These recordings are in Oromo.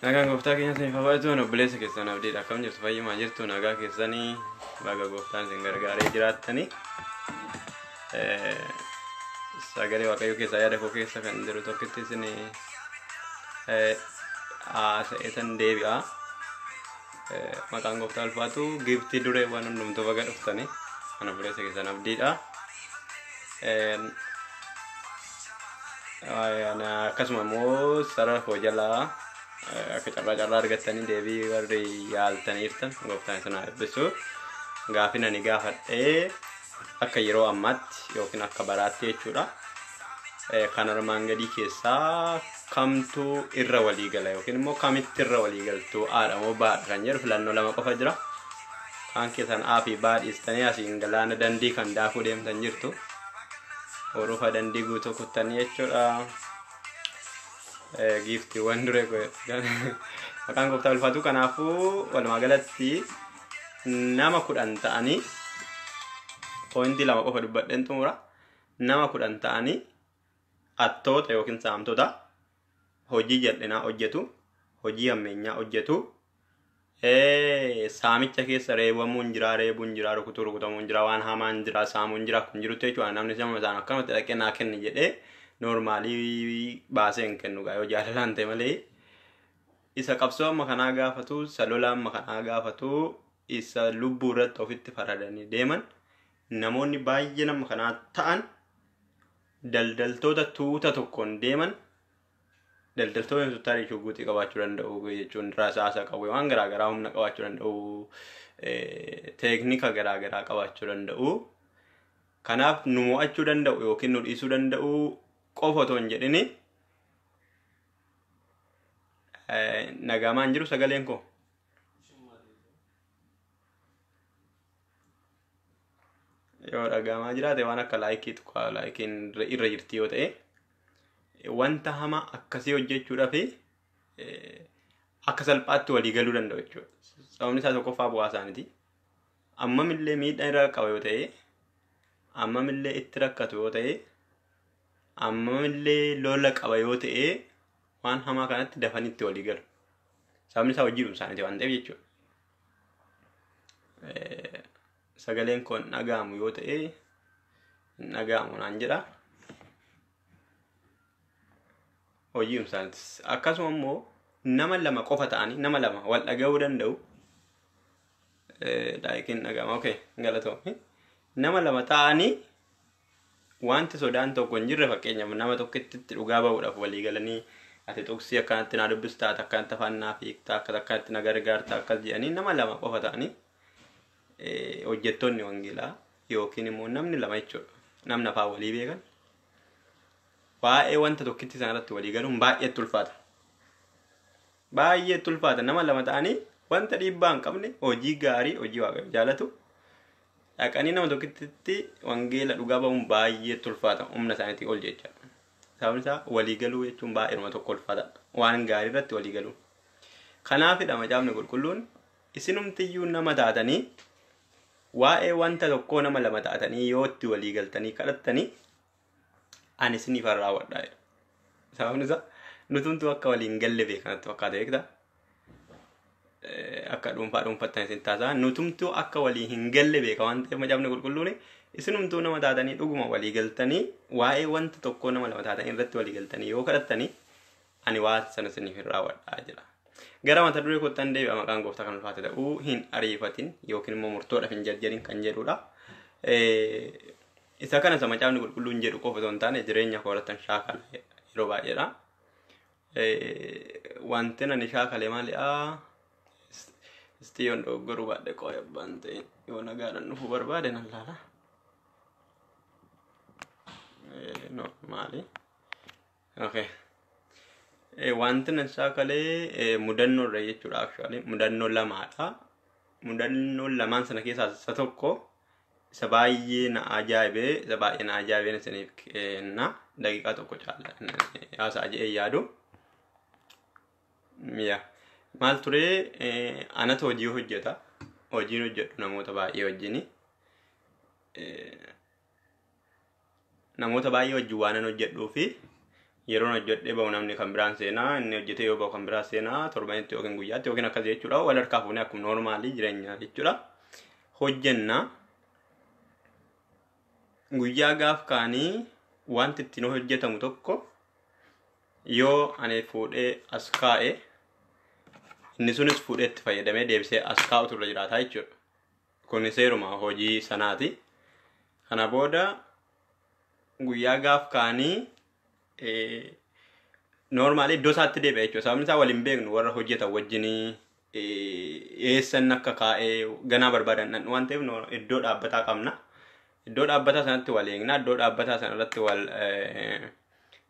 Nagaan gooftaa keenya isiniif haa baay'atu. Obboleessa keessan Abdiidha. Akkam jirtu? Fayyumaa jirtu? Nagaa keessanii baga gooftaan isin gargaaree jiraattanii. Sagalee Waaqayyoo keessaa yaada koo keessa kan jiru tokkotti isin haasa'eetan deebi'a. Maqaan gooftaa ulfaatu. Giiftii dureewwan hundumtuu baga dhuftanii. Kan obboleessa keessan Abdiidha. Akkasuma immoo sarara koo jalaa akka carraa carraa argattanii deebii warri yaaltaniirtan gooftaan isin haa eebbisu. Gaafin ani gaafadhee akka yeroo ammaatti yookiin akka baraatti jechuudha. Kan armaan gadii keessaa kamtu irra walii gala yookiin immoo kamitti irra walii galtu, A'dha moo B'dha kan jedhu filannoo lama qofa jira. Kaan keessan A fi B dhiistanii asiin galaana dandii kan daakuu deemtan jirtu. Urufa dandii guutuu kuttanii jechuudha. Giiftiiwwan duree maqaan gooftaa ulfaatu. Kanaafuu walumaa galatti nama 10 ta'anii, pointii 2 qofa dubbadheen xumura. Nama 10 ta'anii attoota yookiin saamtota, hojii jal'inaa hojjetu, hojii hammeenyaa hojjetu. Saamicha keessa reebamuun jira, reebuun jira, rukutuu rukutamuun jira, waan hamaan jira, saamuun jira kun jirutti jechuudha. Namni nama isaan akkanumatti dhaqee naa kenni jedhee normally baasee hin kennu yoo jaalalaan ta'e malee. Isa qabsoo amma kanaa gaafatu, isa lola amma kanaa gaafatu, isa lubbuu irratti ofitti faradanii deeman, namoonni baay'ee nama kanaa ta'an, daldaltoota tuuta tokkoon deeman, daldaltoota tarii shugguuxii qabaachuu danda'u jechuun rasaasa qabu, waan garaagaraa humna qabaachuu danda'u, teeknika garaagaraa qabaachuu danda'u. Kanaaf nu mo'achuu danda'u yookiin nu dhiisuu danda'u qofa otoo hin jedhini. Nagamaan jiru sagaleen koo. Yoo dhaga'amaa jiraate waan akka like tuqaa, likeiin irra jirti yoo ta'e, wanta hamaa akkasii hojjechuudhaaf akka salphaatti walii galuu danda'u jechuudha. Sababni isaa tokkoffaa bu'aa isaaniiti. Ammamillee miidhaan irra qaba yoo ta'e, ammamillee itti rakkatu yoo ta'e, ammamillee lola qaba yoo ta'e, waan hamaa kanatti dafanii itti walii galu. Sababni isaa hojiidhuma isaaniiti waan ta'eef jechuudha. Sagaleen kun dhaga'amu yoo ta'e, hin dhaga'amu naan jedha. Hojiidhuma isaaniitis. Akkasuma immoo nama lama qofa ta'anii nama lama wal dhaga'uu danda'u. Likeiin dhaga'ama. Okay, galatoomi. Nama lama ta'anii wanti sodaan tokko hin jirre, fakkeenyaaf nama tokkotti dhugaa ba'uudhaaf walii galanii, ati tuqsii akkanatti naa dubbistaa, akkanatti afaan naa fiigtaa, akkas akkanatti na gargaartaa akkas jedhanii, nama lama qofa ta'anii hojjettoonni wangeelaa yookiin immoo namni lama jechuudha. Namni afaan walii beekan waa'ee wanta tokkitti sana irratti walii galuun baay'eetti ulfaata. Baay'eetti ulfaata. Nama lama ta'anii wanta dhiibbaa hin qabne, hojii gaarii, hojii Waaqayyo jaalatu dhaqanii nama tokkitti wangeela dhugaa ba'uun baay'eetti ulfaata, humna isaaniitii ol jecha. Sababni isaa walii galuu jechuun baay'eedhuma tokko ulfaata. Waan gaarii irratti walii galuu. Kanaafidha Macaafni Qulqulluun isinumtiyyuu nama taatanii waa'ee wanta tokkoo nama lama taatanii yoo itti walii galtanii kadhattanii ani isiniif raawwadha jedha. Sababni isaa nutumtuu akka waliin galle beekanatti fakkaata, beektaa? Akka dhuunfaa dhuunfattan isin taasisaa, nutumtuu akka walii hin galle beeka waan ta'eef Macaafni Qulqulluun isinumtuu nama taatanii dhuguma walii galtanii waa'ee wanta tokkoo nama lama taatanii irratti walii galtanii yoo kadhattanii ani waan sana isiniif hin raawwadhaa jedha. Gara mata duree kottan deebi'a. Maqaan Gooftaa kan ulfaate ta'uu, hin ariifatin yookiin immoo murtoodhaaf hin jarjarin kan jedhudha. Isa kana isa Macaafni Qulqulluun jedhu qofa osoo hin taane jireenya koo irratti shaakala yeroo baay'eedha. Wanti ani shaakale maalidha? Isti yoon dogoggoruu baadhe qooya abbaan ta'e yoo nagaadhaan dhufuu barbaade nan laala. No, maali? Okay. Wanti nan shaakalee mudannoo irra jechuudha, actually. Mudannoo lamaadha. Mudannoo lamaan sana keessaa isa tokko, isa baay'ee na ajaa'ibee, isa baay'ee na ajaa'ibeen isiniif kenna, daqiiqaa tokko caala haasa'a jedhee yaadu. Yaa. Maal ture? Anatu hojii hojjeta. Hojiin hojjedhu namoota baay'ee wajjini. Namoota baay'ee wajjin waan an hojjedhuu fi yeroon hojjedhee bahu namni kan biraan seenaa, inni hojjetee yoo bahu kan biraa seenaa, torbanitti yookiin guyyaatti yookiin akkas jechuudha. Wal harkaa fuunee akkuma normalii jireenya jechuudha. Hojjenna. Guyyaa gaaf kaanii wanti ittiin hojjetamu tokko yoo ani fuudhee as kaa'e, inni sunis fuudhee itti fayyadamee deebisee as kaa'utu irra jiraata jechuudha. Kun seeruma hojii sanaati. Kana booda guyyaa gaaf kaanii normally iddoo isaatti deebi'a jechuudha. Sababni isaa waliin beeknu, warra hojjetan wajjinii eessan akka kaa'ee ganaa barbaadan waan ta'eef iddoo dhaabbataa qabna. Iddoo dhaabbataa sanatti wal eegna. Iddoo dhaabbataa sanarratti wal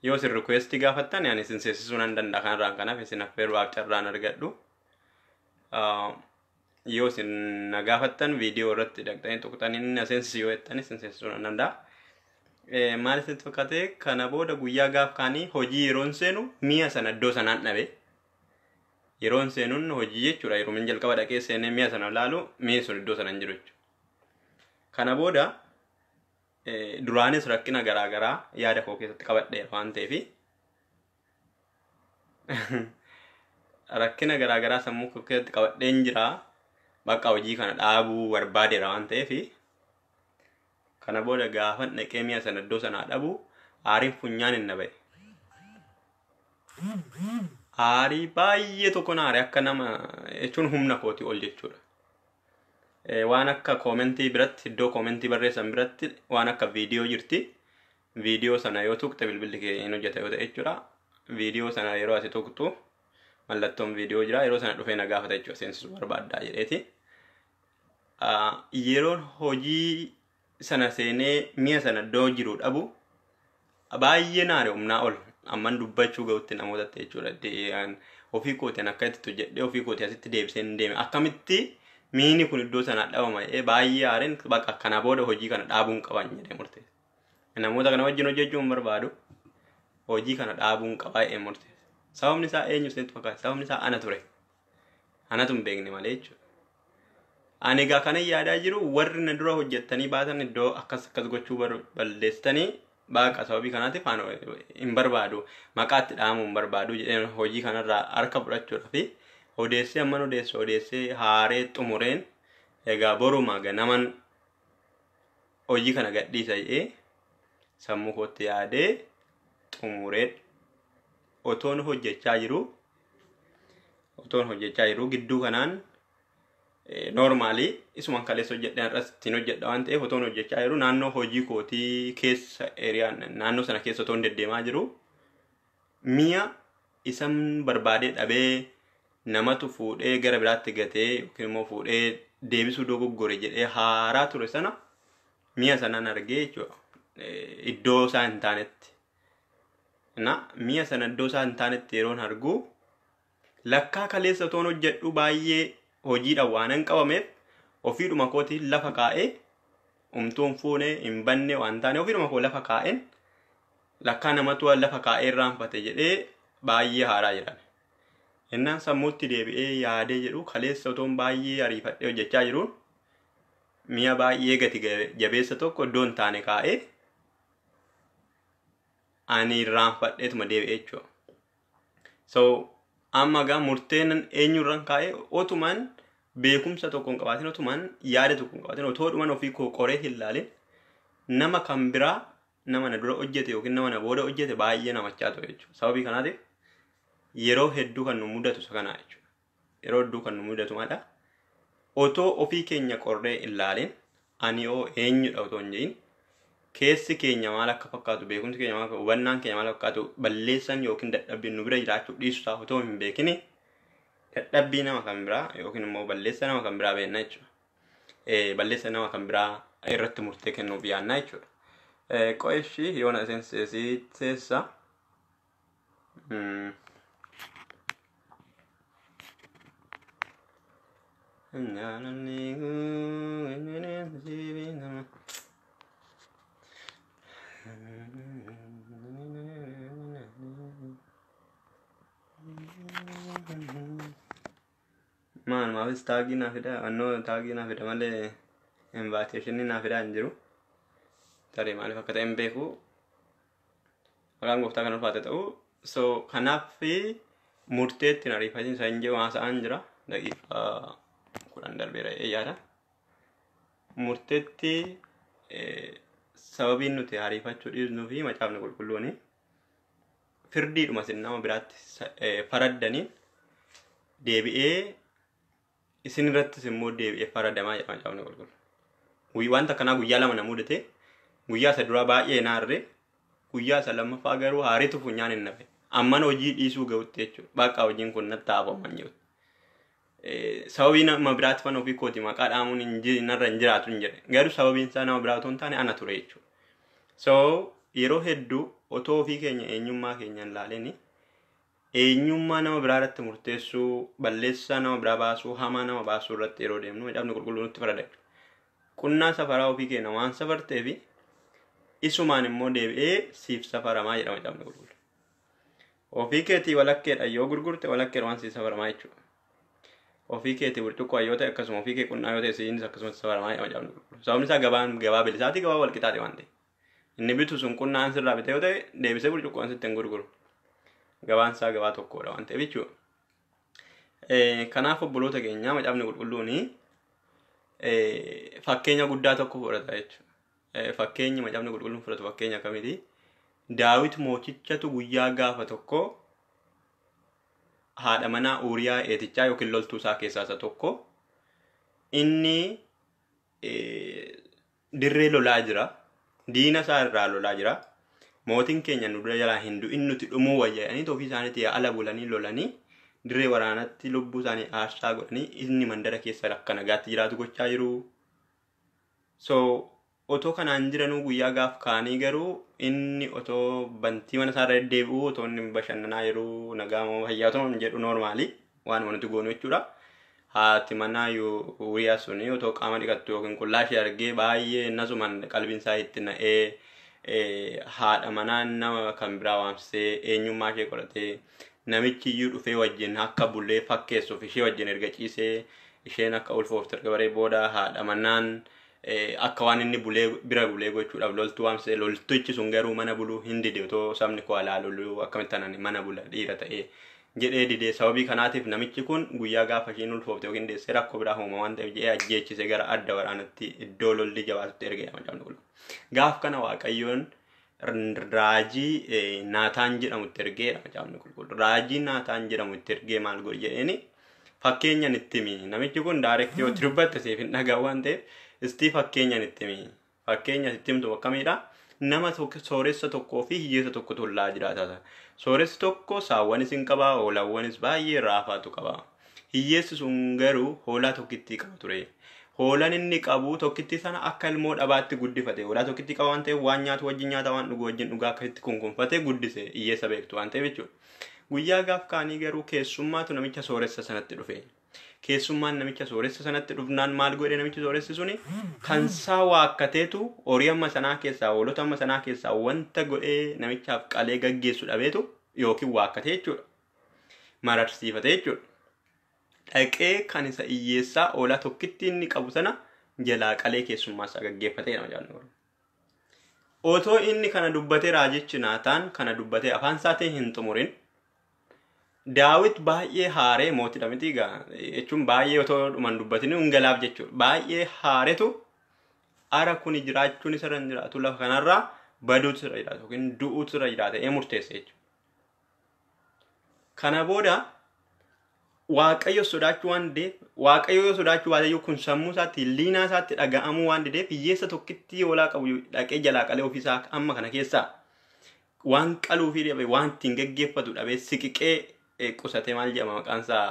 yoo isin request gaafattan ani isin seensisuu nan danda'a. Kanarraan kanaaf isin affeeruudhaaf carraan argadhu. Yoo isin na gaafattan viidiyoo irratti dhaqxanii tuqxanii inni na seensisu yoo jettan isin seensisuu nan danda'a. Maal isinitti fakkaate? Kana booda guyyaa gaaf kaanii hojii yeroon seenu mi'a sana iddoo sanaan dhabe. Yeroon seenuun hojii jechuudha. Yeroo min jalqaba dhaqee seenee mi'a sana ilaalu, mi'i sun iddoo sana hin jiru jechuudha. Kana booda duraanis rakkina garaa garaa yaada koo keessatti qabadheera waan ta'eef, rakkina garaa garaa sammuu koo keessatti qabadheen jira. Bakka hojii kana dhaabuu barbaadeera waan ta'eef, kana booda gaafan dhaqee mi'a sana iddoo sanaa dhabu aariin funyaan hin na ba'e. Aarii baay'ee tokko na aare, akka nama jechuun humna kootii ol jechuudha. Waan akka commentii biratti, iddoo commentii barreessan biratti waan akka viidiyoo jirti. Viidiyoo sana yoo tuqxe, bilbilli kee hin hojjeta yoo ta'e jechuudha. Viidiyoo sana yeroo ati tuqxu mallattoon viidiyoo jira. Yeroo sana dhufee na gaafata jechuudha, seensisuu barbaaddaa jedheeti. Yeroon hojii sana seenee mi'a sana iddoo jiru dhabu baay'ee naare, humnaa ol amman dubbachuu ga'utti namootatti jechuudha. Ofii kootiin akka itti hojjedhee ofii kootii asitti deebisee hin deeme, akkamitti Miini kun iddoo sanaa dhabama baay'ee aareen bakka kana booda hojii kana dhaabuun qaban jedhee murteesse. Namoota kana wajjin hojjechuu hin barbaadu. Hojii kana dhaabuun qabaa jedhee murteesse. Sababni isaa eenyu isinitti fakkaata? Sababni isaa ana ture. Anatu hin beekne malee jechuudha. Ani egaa kana yaadaa jiru warri na dura hojjettanii baatan iddoo akkas akkas gochuu balleessitanii baaqa sababii kanaatiif ani hin barbaadu maqaatti dhahamuu hin barbaadu jedheen hojii kanarraa harka fudhachuudhaa fi odeessee amman odeessee haaree xumureen egaa boruma ganaman hojii kana gadhiisa jedhee sammuu kootti yaadee xumuree otoon hojjechaa jiru gidduu kanaan normaalii isuman kaleessa hojjedhe har'as ittiin hojjedha waan ta'eef otoon hojjechaa jiru naannoo hojii kootii keessa eriyaa naannoo sana keessa otoon deddeemaa jiru mi'a isan barbaadee dhabee namatu fuudhee gara biraatti gatee yookiin immoo fuudhee deebisuu dogoggore jedhee haaraa ture sana mi'a sanaan argee jechuudha. Iddoo isaa hin taanetti. Na mi'a sana iddoo isaa hin taanetti yeroon argu lakkaa kaleessa otoon hojjedhu baay'ee hojiidhaan waan hin qabameef ofiidhuma kootiin lafa kaa'ee umtuun fuunee hin banne waan taane ofiidhuma koo lafa kaa'een lakkaa namatu lafa kaa'ee irraanfate jedhee baay'ee haaraa jedhame. Innaan sammuutti deebi'ee yaadee jedhu kaleessa otoon baay'ee ariifadhee hojjechaa jiruun mi'a baay'ee gati jabeessa tokko iddoo hin taane kaa'ee ani irraanfadheetuma deebi'ee jechuudha. So amma egaa murteen eenyurraan kaa'ee otumaan beekumsa tokko hin qabaatin otumaan yaada tokko hin qabaatin otoodhumaan ofii koo qoree hin ilaalin nama kan biraa nama na dura hojjete yookiin nama na booda hojjete baay'ee namachaa ture jechuudha. Sababii kanaatiif yeroo hedduu kan nu mudatu isa kana jechuudha. Yeroo hedduu kan nu mudatu maadha? Otoo ofii keenya qorree hin ilaalin ani oo eenyudha otoo hin jedhin keessi keenya maal akka fakkaatu beekumsi keenya maal akka hubannaan keenya maal akka fakkaatu balleessan yookiin dadhabbiin nu bira jiraachuu dhiisuusaa otoo hin beekini dadhabbii nama kan biraa yookiin immoo balleessa nama kan biraa beekna jechuudha. Balleessa nama kan biraa irratti murtee kennuuf yaadna jechuudha. Qo'eshi yoona isin seessa. Maan maafis taagii naa fida annoo taagii naa fida malee invaiteeshinii naa fidaa hin jiru. Tarii maaliif akka ta'e hin beeku. Maqaan gooftaa kan ulfaate ta'u. So kanaaf murteetti hin ariifatin isa hin jedhu haasa'aan jira. Daqiiqaa 10 darbeera yaada. Murteetti sababiin nuti ariifachuu dhiisnuu fi macaafni qulqulluuni firdiidhuma isin nama biraatti faraddaniin deebi'ee isin irrattis immoo deebi'ee faradamaa jedha macaafni qulqulluun. Wanta akkanaa guyyaa lama na mudate guyyaa isa duraa baay'ee naarre guyyaa isa lammaffaa garuu haariitu funyaan hin nafe. Amman hojii dhiisuu ga'utti jechuudha. Bakka hojiin kun natti hafu amman jirutti. Sababii nama biraatti fan ofii kooti maqaa dhaamuun narra hin jiraatu hin jedhe. Garuu sababiin isaa nama biraa otoo hin taane ana ture jechuudha. So yeroo hedduu otoo ofii keenya eenyummaa keenya hin ilaalini eenyummaa nama biraa irratti murteessuu, balleessaa nama biraa baasuu, hamaa nama baasuu irratti yeroo deemnu macaafni qulqulluun nutti farada jechuudha. Qunnaa safaraa ofii keenya waan safarteefi isumaan immoo deebi'ee siif safaramaa jedha macaafni qulqulluun. Ofii keetii walakkeedha yoo gurgurte walakkeedha waan siif safaramaa jechuudha. Ofii keetii burcuqqoo yoo ta'e akkasuma ofii kee qunnaa yoo ta'e siinis akkasumas safaramaa jedha macaafni qulqulluun. Sababni isaa gabaan gabaa bilisaati gabaa wal qixaate waan ta'eef. Inni bitu sun qunnaan sirraa bite yoo ta'e deebisee burcuqqoon sitti hin gurguru. Gabaan isaa gabaa tokkodha waan ta'eef jechuudha. Kanaaf obboloota keenya macaafni qulqulluun fakkeenya guddaa tokko fudhata jechuudha. Fakkeenyi macaafni qulqulluun fudhatu fakkeenya akkamiiti? Daawit mootichatu guyyaa gaafa tokko haadha manaa Uuriyaa Heetichaa yookiin loltuu isaa keessaa isa tokko inni dirree lolaa jira. Diina isaa irraa lolaa jira. Mootiin keenya nu dura jalaa hin du'in nuti dhumuu wayya jedhanii ofii isaaniitii ala bulanii lolanii dirree waraanatti lubbuu isaanii aarsaa godhanii inni mandara keessa akka nagaatti jiraatu gochaa jiru. So otoo kanaan jiranuu guyyaa gaaf kaanii garuu inni otoo bantii mana isaarra deddeebi'u otoo inni bashannanaa jiru nagaa fayyaa otoo hin jedhu noormaali waanuma nuti goonu jechuudha. Haati manaa Uuriyaa suni otoo qaama dhiqattu yookiin qullaa ishee argee baay'ee nasumaan qalbiin isaa itti na'ee haadha manaa nama kan biraa waamsisee eenyummaa ishee qoratee namichi iyyuu dhufee wajjin akka bulee fakkeessuuf ishee wajjin erga ciisee isheen akka ulfoofte erga baree booda haadha manaan akka waan inni bulee bira bulee gochuudhaaf loltuu waamsisee loltichi sun garuu mana buluu hin dide otoo sabni koo alaa loluu akkamitti anani mana bula dhiira ta'ee jedhee dide. Sababii kanaatiif namichi kun guyyaa gaafa isheen ulfoofte yookiin deessee rakkoo biraa uuma waan ta'eef jedhee ajjeechise gara adda waraanatti iddoo lolli jabaatutti erge macaafni qulqulluun. Gaaf kana Waaqayyoon raajii Naataan jedhamutti ergeedha macaafni qulqulluun. Raajii Naataan jedhamutti ergee maal godhe jedheeni fakkeenyaan itti himi. Namichi kun direct yoo dubbatte siif hin dhaga'u waan ta'eef istii fakkeenyaan itti himi. Fakkeenya itti himtu akkamiidha? Nama sooressa tokkoo fi hiyyeessa tokkotu ollaa jiraata. Sooressi tokko saawwanis hin qaba, hoolaawwanis baay'ee raafaatu qaba. Hiyyeessi sun garuu hoolaa tokkittii qaba ture. Hoolaan inni qabu tokkittii sana akka ilmoo dhabaatti guddifate. Hoolaa tokkittii qaba waan ta'eef waan nyaatu wajjin nyaata, waan dhugu wajjin dhugaa akkasitti kunkunfatee guddise hiyyeessa beektu waan ta'eef jechuudha. Guyyaa gaaf kaanii garuu keessummaatu namicha sooressa sanatti dhufe. Keessummaan namicha sooressa sanatti dhufnaan maal godhe namichi sooressi suni kansaa waakkateetu horii amma sanaa keessaa hoolota amma sanaa keessaa wanta godhee namichaaf qalee gaggeessu dhabeetu yookiin waakkatee jechuudha. Mararsiifatee jechuudha. Dhaqee kan isa hiyyeessaa hoolaa tokkitti inni qabu sana jalaa qalee keessummaa isaa gaggeeffatee nama jaallu. Otoo inni kana dubbatee raajichi Naataan kana dubbatee afaan isaatiin hin xumurin Daawit baay'ee haaree mootiidha miti egaa jechuun baay'ee otoo dhuman dubbatanii hungalaaf jechuudha. Baay'ee haaretu ara kuni jiraachuun isarra hin jiraatu lafa kanarraa baduutu irra jiraata yookiin du'uutu irra jiraata ee murteesse jechuudha. Kana booda Waaqayyo sodaachuu waan dideef Waaqayyo yoo sodaachuu baate kun sammuu isaatti liinaa isaatti dhaga'amuu waan dideef hiyyeessa tokkitti hoolaa qabu dhaqee jalaa qalee ofiisaa amma kana keessaa waan qaluu fi dhabe waan ittiin gaggeeffatu dhabee siqiqee qusatee maal jedhama maqaan isaa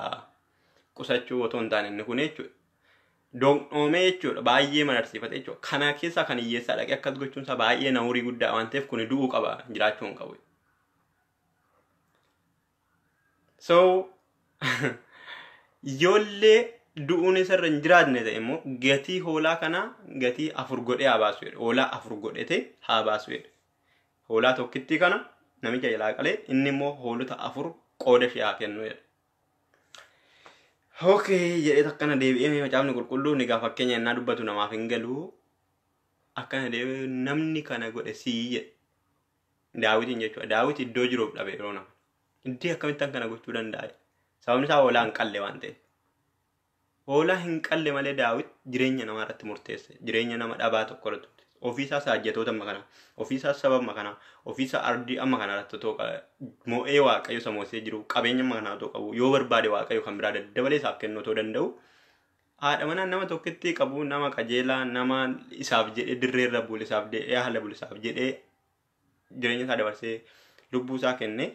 qusachuu otoo hin taane inni kun jechuudha. Doqnoomee jechuudha baay'ee mararsiifate jechuudha. Kana keessaa kan hiyyeessaa dhaqee akkas gochuun isaa baay'ee nawurii guddaa waan ta'eef kun du'uu qaba jiraachuu hin qabu. So yoollee du'uun isarra hin jiraatne ta'e immoo gatii hoolaa kanaa gatii 4 godhee haa baasu jedhe. Hoolaa 4 godhatee haa baasu jedhe. Hoolaa tokkittii kana namicha jalaa qalee inni immoo hoolota 4 qooda ishee haa kennu jedhe. Okay jedhee akkana deebi'ee macaafni qulqulluun egaa fakkeenya innaa dubbatu namaaf hin galu. Akkana deebi'ee namni kana godhe sii jedhe. Daawitiin jechuudha. Daawit iddoo jiruuf dhabe yeroo nama. Iddoo akkamittan kana gochuu danda'a? Sababni isaa hoolaa hin qalle waan ta'eef. Hoolaa hin qalle malee Daawit jireenya namaa irratti murteesse. Jireenya nama dhabaa tokko irratti murteesse. Ofiisaa saajjatoota amma kanaa, ofiisaa saba amma kanaa, ofiisaa ardii amma kanaa irratti otoo mo'ee Waaqayyo isa moosee jiru qabeenya amma kanaa otoo qabu yoo barbaade Waaqayyo kan biraa daddabalee isaaf kennuu otoo danda'u haadha manaa nama tokkitti qabu nama qajeelaa nama isaaf jedhee dirreerra bulu isaaf jedhee haala bulu isaaf jedhee jireenya isaa dabarsee lubbuu isaa kenne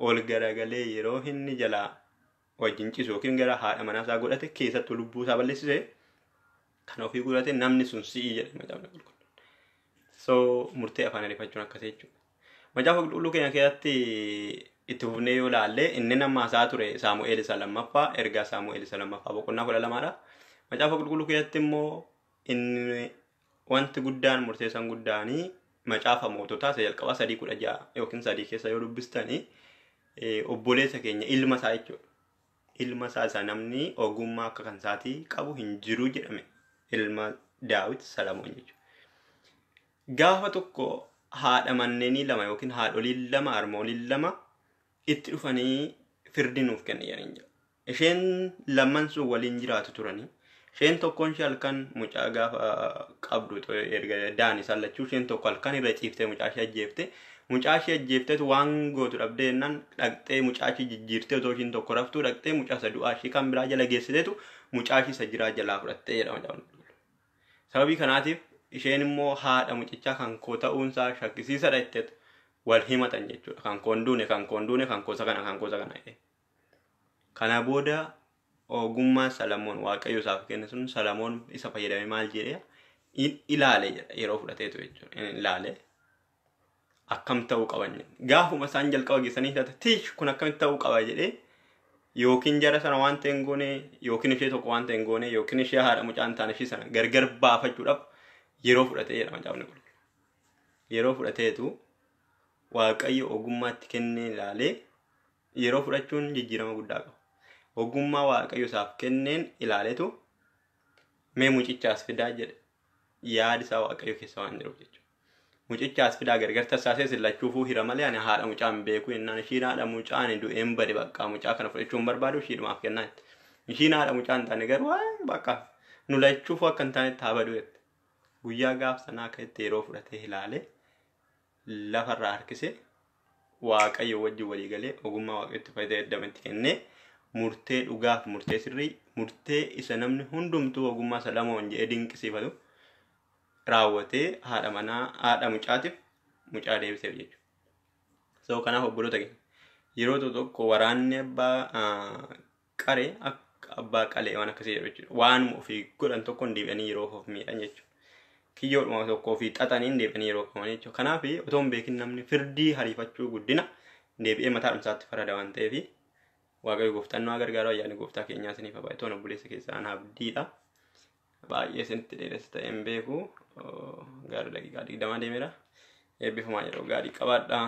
ol garagalee yeroo inni jalaa wajjin ciisu yookiin gara haadha manaa isaa godhate keessattuu lubbuu isaa balleessise kan ofii godhate namni sun si'ii jedhe macaafni qulqulluun. So murtee afaan ariifachuun akkasii jechuudha. Macaafa qulqulluu keenya keessatti itti fufnee yoo ilaalle inni nama haasaa ture Saamu'eel isa lammaffaa ergaa Saamu'eel isa lammaffaa boqonnaa 12dha. Macaafa qulqulluu keessatti immoo inni wanti guddaan murteessan guddaanii macaafa moototaa isa jalqabaa 3:16 yookiin 3 keessa yoo dubbistanii obboleessa keenya ilma isaa jechuudha. Ilma isaa isa namni ogummaa akka kan isaatii qabu hin jiru jedhame ilma Daawit Salamoon jechuudha. Gaafa tokko haadha manneenii lama yookiin haadholii lama harmoolii lama itti dhufanii firdi nuuf kenna jedhanii jiru. Isheen lamman sun waliin jiraatu turanii. Isheen tokkoon ishee halkan mucaa gaafa qabdu erga da'an isaan lachuu isheen tokko halkan irra ciiftee mucaa ishee ajjeefte. Mucaa ishee ajjeefteetu waan gootu dhabdee jennaan dhaqxee mucaa ishee jijjiirtee otoo ishiin tokko raftuu dhaqxee mucaa isa du'aa ishee kan biraa jala geessiteetu mucaa ishee isa jiraa jalaa fudhattee jedhama macaafni qulqulluun. Sababii kanaatiif isheen immoo haadha mucichaa kan koo ta'uunsaa shakkisiisadha jetteetu wal himatan jechuudha. Kan koo hin duune, kan koo hin duune, kan koo isa kana, kan koo isa kana jedhee. Kana booda ogummaa Salamoon Waaqayyo isaaf kenne sun Salamoon isa fayyadame maal jedhee ilaale jedha yeroo fudhateetu jechuudha. Ilaale akkam ta'uu qaban jedhe. Gaafuma isaan jalqaba geessanii hidhata tiish kun akkamitti ta'uu qaba jedhee Yookiin jara sana waan ta'e hin goone, yookiin ishee tokko waan ta'e hin goone, yookiin ishee haadha mucaa hin taane ishee sana gargar baafachuudhaaf yeroo fudhatee jedha Macaafni Qulqulluun. Yeroo fudhateetu Waaqayyo ogummaatti kennee ilaalee, yeroo fudhachuun jijjiirama guddaa qaba. Ogummaa Waaqayyo isaaf kenneen ilaaleetu mee mucichaas fidaa jedhe, yaadi isaa Waaqayyo keessa waan jiruuf jechuudha. Mucichaas fidaa, gargar tarsaasee sillachuufuu hira malee ani haadha mucaa hin beeku jennaan, ishiin haadha mucaa ani du'een bade bakka mucaa kana fudhachuu hin barbaadu, ishiidhumaaf kennaa jette. Ishiin haadha mucaa hin taane garuu bakka nu lachuufuu akka hin taanetti haa badu jette. Guyyaa gaaf sanaa akka itti yeroo fudhatee ilaalee lafarraa harkisee Waaqayyo wajjin walii galee ogummaa Waaqayyotti fayyadametti kennee murtee dhugaaf murtee sirrii, murtee isa namni hundumtuu ogummaa Salamoon jedhee dinqisiifatu raawwatee haadha manaa haadha mucaatiif mucaa deebiseef jechuudha. So kanaaf obboloota keenya, yeroo tokko tokko waraanni abbaa qaree akka abbaa qalee waan akkasii jedhu jechuudha. Waanuma ofii godhan tokkoon deebi'anii yeroo of miidhan jechuudha. Kiyyoodhuma tokko ofii xaxaniin deebi'anii yeroo qaban jechuudha. Kanaaf otoo hin beekin namni firdii hariifachuu guddina deebi'ee mataa dhumsaatti farada waan ta'eef, Waaqayyo gooftaan nu haa gargaaru. Ayyaanni gooftaa keenyaa isiniif haa baay'atu. Obboleessa keessaan abdiidha. Baay'ee isinitti dheeressa ta'e hin beeku. Gara daqiiqaa 20 deemeera. Eebbifamaa, yeroo gaarii qabaadha.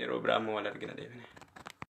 Yeroo biraa immoo wal argina deebine.